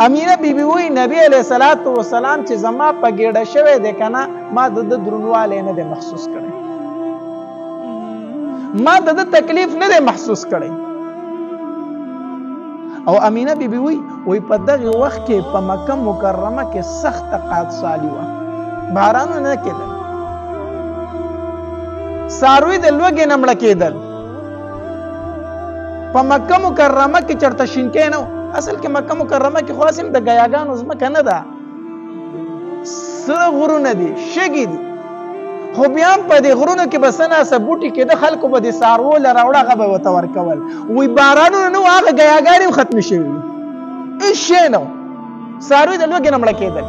امینه بی بی وی نبی علیه الصلاة والسلام چې زما په ګېډه شوی دی که نه، ما د ده درونوالی نه دی محسوس کړی، ما د ده تکلیف نه دی محسوس کړی. او امینه بی بی وی وی په دغه وخت کې په مکه مکرمه کې سخته قحط سالي وه، بارانونه نه کېدل، څاروي د لوږې نه مړه کېدل. په مکه مکرمه کې چېرته شینکی نه، اصل کې مکه مکرمه کې خو هسې هم د ګیاګانو ځمکه نه ده، سره غرونه دي، شګې دي، خو بیا هم په دې غرونو کې به څه ناڅه بوټي کېده، خلکو به د څاروو له راوړه هغه به ورته ورکول. وایي بارانونه نه وو، هغه ګیاګانې هم ختمې شوې وي، هېڅ شی نه وو، څاروي د لوږې نه مړه کېدل.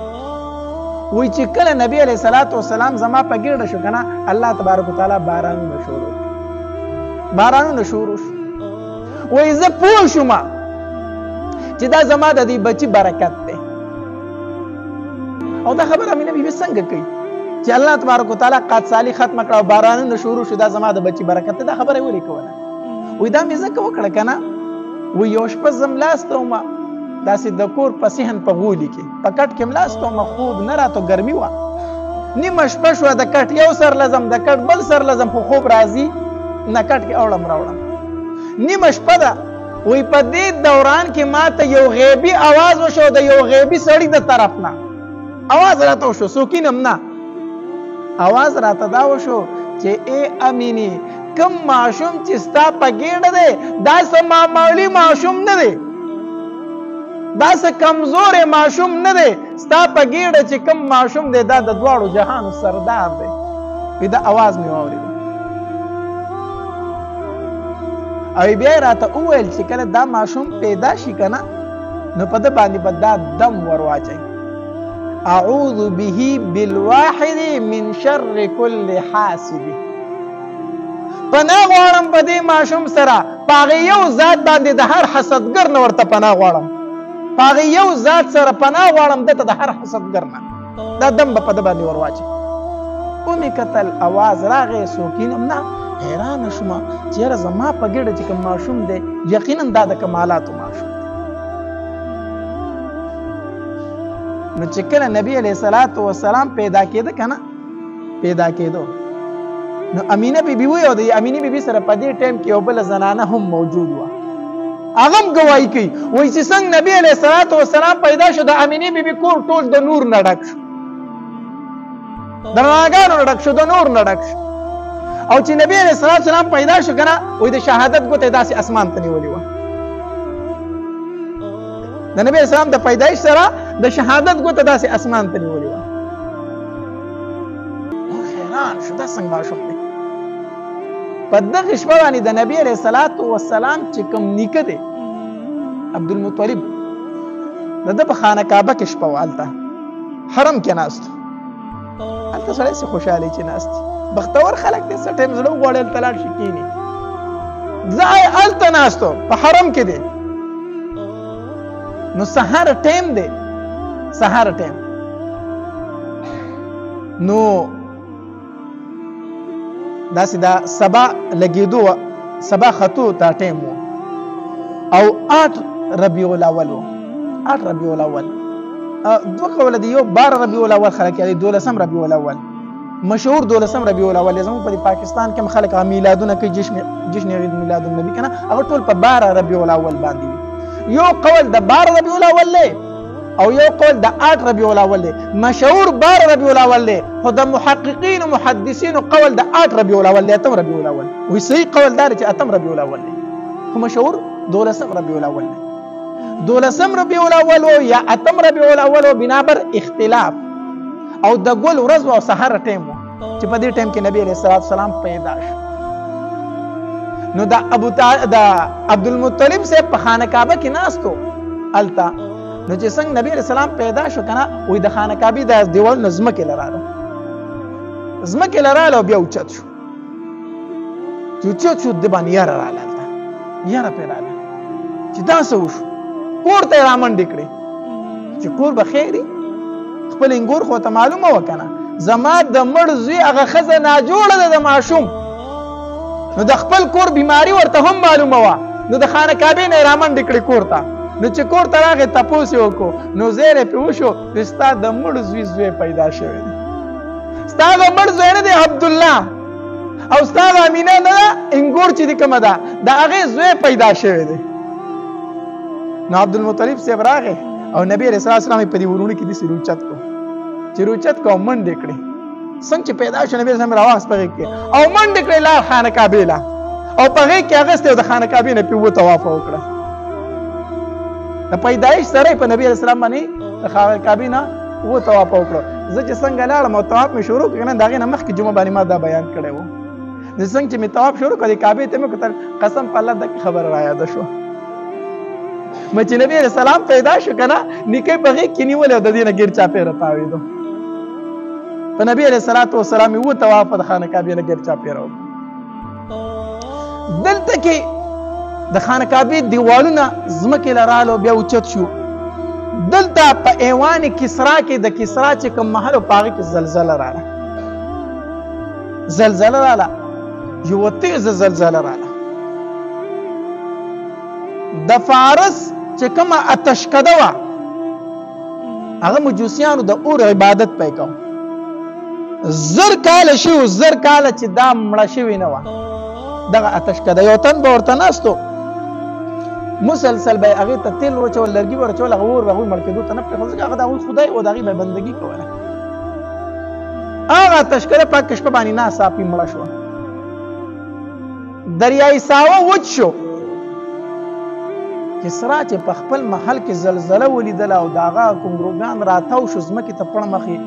وایي چې کله نبی علیه الصلاة والسلام زما په ګېډه شو که نه، الله تبارک وتعالی بارانونه شروع کړل، بارانونه شروع شو. وایي زه پوه شوم چې دا زما د دې بچي برکت دی. او دا خبره امینه بي بي څنګه کوي چې الله تبارک وتعالی قحط سالي ختمه کړه او بارانونه شروع شو، دا زما د بچي برکت دی؟ دا خبره یې ولې کوله؟ وایي دا مې ځکه وکړه که نه، وایي یو شپه زه ملاسته وم داسې د کور په صحن په غولي کې په کټ کې ملاسته وم، خوب نه راتو، ګرمي وه، نیمه شپه شوه، د کټ یو سر لزم، د کټ بل سر لزم، خو خوب راځي نه، کټ کې اوړم راوړم. نیمه شپه ده، وایي په دې دوران کې ما ته یو غیبي اواز وشو، د یو غیبي سړي د طرف نه اواز راته وشو، سوکینم نه، اواز راته دا وشو چې ای امینی، کم ماشوم چې ستا په ګېډه دی دا څه معمولي ماشوم نه دی، دا څه کمزوری ماشوم نه دی، ستا په ګېډه چې کم ماشوم دی دا د دواړو جهانو سردار دی. وایي دا اواز مې واورېد. او بیا یې راته وویل چې کله دا ماشوم پیدا شي که نه، نو په ده باندې به دا دم ور واچوي، اعوذ به بالواحد من شر كل حاسد. پناه غواړم په دې ماشوم سره، په هغې یو ذات باندې د هر حسدګر نه ورته پناه غواړم، په هغې یو ذات سره پناه غواړم ده ته د هر حسدګر نه، دا دم به په ده باندې ور واچوي. ومې کتل، اواز راغی، سوکینم نه، حیرانه شوم چې یاره زما په ګېډه چې کوم ماشوم دی یقینا دا د کمالاتو ماشوم دی. نو چې کله نبی علیه الصلاة والسلام پیدا کېده که نه، پیدا کېدو، نو امینه بي بي وایي، او د امینې بي بي سره په دې ټایم کې یو بله زنانه هم موجود وه، هغه هم ګواهي کوي، وایي چې څنګه نبی علیه الصلاة والسلام پیدا شو، د امینې بي بي کور ټول د نور نه ډک شو، د رڼاګانو نه ډک شو، د نور نه ډک شو. او چې نبی علیه الصلاة والسلام پیدا شو که نه، وایي د شهادت ګوته یې داسې اسمان ته نیولې وه. د نبی علیه السلام د پیدایش سره د شهادت ګوته داسې اسمان ته نیولې وه. حیران شو دا څنګه ماشوم دی. په دغې شپه باندې د نبی علیه الصلاة والسلام چې کوم نیکه دی عبدالمطلب، د ده په خانه کعبه کې شپه وه، هلته حرم کې ناست، هلته سړی څه خوشحالي چې ناست دی، بختور خلک دی، څه ټایم زړه وغواړي هلته لاړ شي کښېني، ځای هلته ناست په حرم کې دی. نو سهار ټایم دی، سهار ټایم، نو داسې دا سبا لګېدو، سبا ختو ته ټایم و، او 8 ربیع الاول و، 8 ربیع الاول، دوه قوله دي، یو 12 ربیع الاول خلک یادوي، 12 ربیع الاول مشهور، 12 ربیع الاول. زموږ په پاکستان کې هم خلک هغه میلادونه کوي، جشن عید میلاد النبي که نه، هغه ټول په 12 ربیع الاول باندې وي. یو قول د 12 ربیع الاول دی او یو قول د 8 ربیع الاول دی. مشهور 12 ربیع الاول دی، خو د محققین محدثینو قول د 8 ربیع الاول دی، 8 ربیع الاول. وایي صحیح قول دا دی چې 8 ربیع الاول دی، خو مشهور 12 ربیع الاول دی. 12 ربیع الاول یا 8 ربیع الاول بنابر اختلاف، او د ګل ورځ او سحر ټایم و چې په دې ټایم کې نبی علیه الصلاة والسلام پیدا شو. نو د د عبدالمطلب صاحب په خانه کعبه کې ناست و هلته، نو چې څنګه نبی علیه السلام پیدا شو که نه، وایي د خانه کعبې د دیوالونه ځمکې له راغله، ځمکې له راغله او بیا اوچت شو. چې اوچت شو ده باندې یاره راغله، هلته یاره پرې راغله چې دا څه وشو. کور ته یې رامنډې کړې چې کور به خیر وي، خپل انګور خو ته معلومه وه که نه، زما د مړ زوی هغه ښځه ناجوړه ده د ماشوم، نو د خپل کور بیماری ورته هم معلومه وه، نو د خانه کعبې نه یې رامنډې کړې کور ته. نو چې کور ته راغی تپوس یې وکړو، نو زیری پرې وشو چې ستا د مړ زوی زوی پیدا شوی دی. ستا د مړ زوی نه دی عبدالله، او ستا د امینه نه ده انګور چې دې کومه ده، د هغې زوی پیدا شوی دی. نو عبدالمطلب صاحب راغی او نبی علیه السلام یې په دې ورونو کې داسې روچت کړو، چې روچت کړو منډې کړې. څنګه چې پیدا شو نبی علیه السلام راواخیست په غېږ کې او منډې کړې، لاړ خانه کعبې له، او په غېږ کې اخیستې او د خانه کعبې نه پرې اووه طوافه وکړه. د پیدایش سره یې په نبی علیه السلام باندې د خانه کعبې نه اووه طوافه وکړه. زه چې څنګه لاړم او طواف مې شروع کړ، که نه د هغې نه مخکې جمعه باندې ما دا بیان کړی و. زه څنګه چې مې طواف شروع کړ، د کعبې ته مې وکتل، قسم په الله دغه خبره رایاده شوه. مې چې نبی علیه السلام پیدا شو که نه، نیکه په غېږ کې نیولی او د دې نه ګیر چاپېره تاوېدو. په نبی علیه الصلاة والسلام یې اووه طوافه د خانه کعبې نه ګیر چاپېره وکړه. دلته کې د خانه کعبې دیوالونه ځمکې له رالو بیا اوچت شو. دلته په ایوان کسرا کې د کسرا چې کوم محل و، په هغې کې زلزله راله، زلزله راله، یوه تېزه زلزله راله. د فارس چې کومه آتشکده وه، هغه مجوسیانو د اور عبادت پی کوو. 1000 کاله شوي، 1000 کاله چې دا مړه شوې نه وه دغه آتشکده. یو تن به ورته ناست و، مسلسل به یې هغې ته تېل ورچول، لرګي به ورچول، هغه اور به هغوی مړ کېدو ته نه پرېښودل، ځکه هغه د هغوی خدای و، د هغې به یې بندګي کوله. هغه آتشکده پاکه شپه باندې ناڅاپي مړه شوه. دریای ساوه وچ شو. کسرا چې په خپل محل کې زلزله ولیدله او د هغه کنګروګان راتاو شو ځمکې ته پړمخې،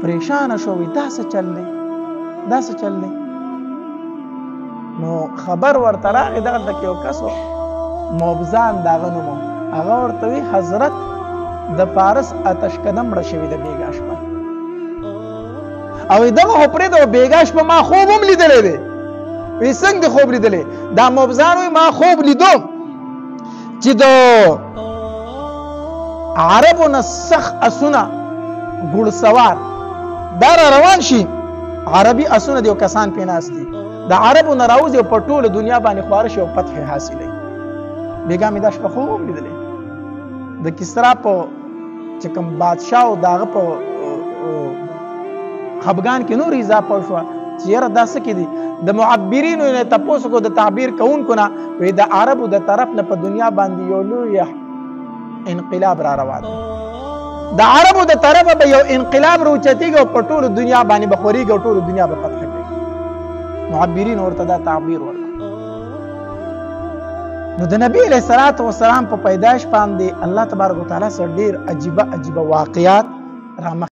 پریشانه شو، وایي دا څه چل دی، دا څه چل دی؟ نو خبر ورته راغی، دغلته کې یو کس و، موبزان د هغه نوم و، هغه ورته وایي حضرت د فارس آتشکده مړه شوې ده بېګا شپه. او دغه خو پرېږده، بېګا شپه ما خوب هم لیدلی دی. وایي څنګه دې خوب لیدلی؟ دا موبزان وایي ما خوب لیدو چې د عربو نه سخت اسونه ګوړسوار دا را روان شي، عربي اسونه د یو کسان پې ناست دي، د عربو نه راوځي او په ټوله دنیا باندې خواره شي او فتحې حاصلوي. بېګا مې دا شپه خوب هم لیدلی. د کسرا په چې کوم بادشاه او د هغه په خفګان کې نور اضافه شوه چې یاره دا څه کې دي. د معبرینو نه تپوس وکړو، د تعبیر کوونکو نه، وایي د عربو د طرف نه په دنیا باندې یو لوی انقلاب را روان دی. د عربو د طرفه به یو انقلاب راوچتېږي او په ټولو دنیا باندې به خورېږي او ټولو دنیا به فتح کوي. معبرین ورته دا تعبیر ورکړ. نو د نبی علیه الصلاة والسلام په پیدایش باندې الله تبارک وتعالی سره ډېر عجیبه عجیبه واقعات رامخ